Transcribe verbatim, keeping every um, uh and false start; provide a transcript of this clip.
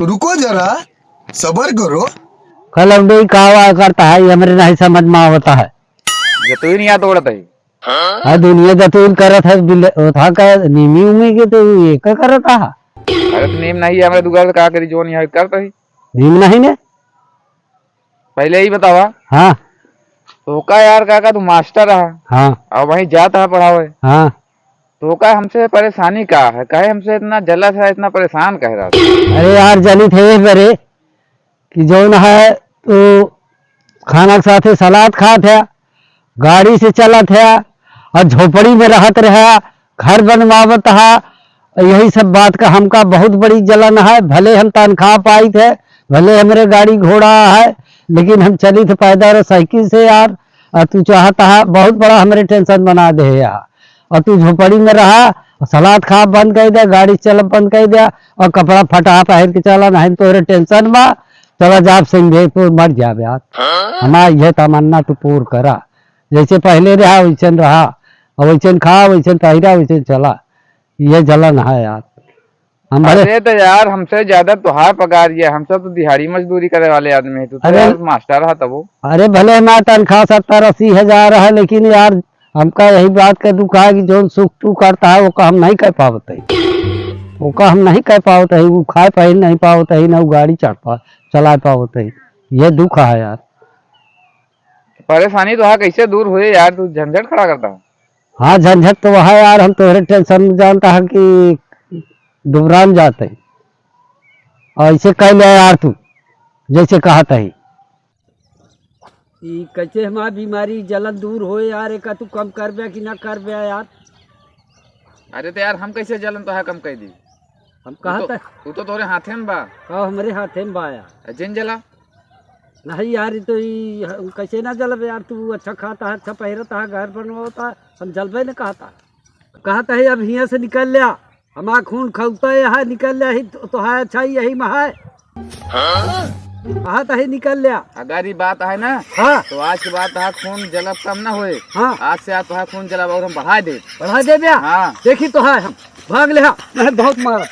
रुको जरा, सबर करो। कलौंडे का हुआ करता है, ये हमरे नहीं समझ में आवता है। जतुइन या तोड़त है। हाँ, दुनिया जतुइन करत है, बिल-, उठा के नीमी उमी के तो ये का करत है? अरे तो नीम नहीं है, हमरे दुकान से का करी, जोन यहाँ करता है। नीम नहीं ने? पहले ही बतावा। हाँ। तो का यार काका, तू मास्टर रहा। हाँ। और वहीं जाता है पढ़ावे। हाँ। तो का हमसे परेशानी का है? काहे हमसे इतना जलस है, इतना परेशान कह रहा था? अरे यार, जनित है ये बरे कि जौन है तो खाना के साथे सलाद खात है, गाड़ी से चलत है और झोपड़ी में रहत रहा, घर बनवावत है। यही सब बात का हमका बहुत बड़ी जलन है। भले हम तनख्वाह पाइत है, भले हमरे गाड़ी घोड़ा है, लेकिन हम चलित पैदल और साइकिल से यार। और तू चाहता है बहुत बड़ा हमरे टेंशन बना दे यार। और तू झोपड़ी में रहा, सलाद खा बंद कर दे, गाड़ी चल बंद कर दे, और कपड़ा फटा पहन के चला, नहीं तोहरे टेंशन बा। चला जाब सिंहेपुर, मर जाब यार। हमार यह तमन्ना तू पूर करा, जैसे पहले रहा वैसन रहा, और वैसन खा, वैसन पहिरा, वैसन चला। ये जलन है यार। हम भले अरे तो यार, हमसे ज्यादा तुहार पगार ये, हम सब तो दिहाड़ी मजदूरी करे वाले आदमी है, तू तो अरे यार मास्टर रहा तबो। अरे भले हमार तनख्वाह सत्तर अस्सी हजार है, लेकिन यार हमका यही बात का दुख है कि जौन सुख तू करता है, ओका हम नहीं कर पावत है, ओका हम नहीं कर पावत है, वो खाए पहन नहीं पावत है, ना वो गाड़ी चढ़ पा, चला पावत है, ये दुख है यार। परेशानी तो है, कैसे दूर हुए यार, तू झंझट खड़ा करता है। हाँ, झंझट तो वह है यार, हम तोहरे टेंशन में जानता है कि दुबरान जाते हैं। और ऐसे कह लिया यार तू, जैसे कहत है। ई कैसे हमार बीमारी जलन दूर होए यार, एका तू कम करबे कि ना करबे यार? अरे तो यार, हम कैसे जलन तो है कम कर दी? हम तू तो, कहत है। तू तो तोरे हाथे में बा। का हमरे हाथे में बा यार? जिन जला। नहीं यार, ई तो ई ह-, कैसे ना जलब यार, तू अच्छा खाता है, अच्छा पहिरता है, घर बनवाता है, हम जलबे न कहता। कहत है अब हियाँ से निकल ल्या, हमार खून खौलता है, निकल ल्या ही तो, तो है अच्छा ही यही में है। कहत है निकल ल्या। अगर ई बात है ना, हाँ। तो आज के बाद तोहार खून जलब कम ना होए। हाँ। आज से आज तोहार खून जलब और हम बढ़ा दे। बढ़ा दे बे? हाँ। देखी तो है हम भाग ले, हाँ। नहीं, बहुत मारा।